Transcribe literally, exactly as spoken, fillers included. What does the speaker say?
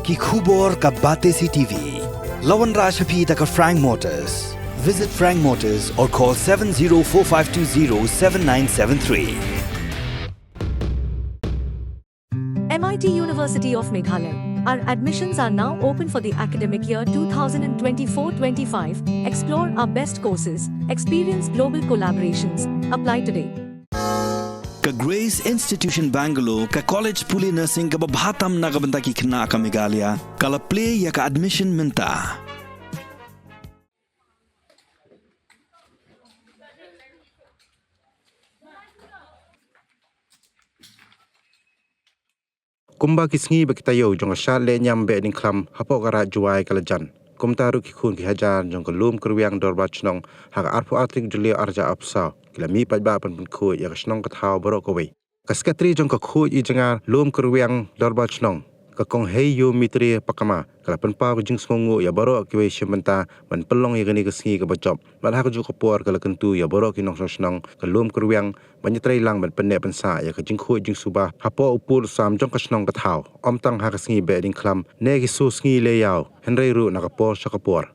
Ki khubor ka Batesi T V. La wanrah sha phi da ka Frank Motors. Visit Frank Motors or call seven zero four five two zero seven nine seven three. M I T University of Meghalaya. Our admissions are now open for the academic year two thousand twenty-four twenty-five. Explore our best courses, experience global collaborations. Apply today. Ka Grace Institution Bangalore, ka college pule nursing kaba bha tam na ka bynta ki khynnah ka Meghalaya, ka la plie ïa ka admission mynta. Kumba ki sngi ba ki taïew jong ka shad leh niam Behdeiñkhlam hapoh ka Raid Jowai ka la jan, kumta ruh ki khun ki hajar jong ka Lum Kyrwiang Dorbar Shnong ha ka arphew ar tarik Jylliew arhajar arphew saw ki la mih paidbah ban pynkhuid ïa ka shnong ka thaw baroh kawei. Ka Sekretari jong ka Khuid Ïa Jngar Lum Kyrwiang Dorbar Shnong, ka Kong Heiyo Mitri Pakma, ka la pynpaw ka jingsngewnguh ïa baroh kiwei shim bynta ban pynlong ïa kane ka sngi kaba jop. Bad ha kajuh ka por ka la kyntu ïa baroh ki nongshong shnong ka Lum Kyrwiang ban ïatrei lang ban pynneh pynsah ïa ka jingkhuid jingsuba hapoh u pud u sam jong ka shnong ka thaw, ym tang ha ka sngi Behdeiñkhlam ne ki sngi leh ïaw, hynrei ruh na ka por sha ka por.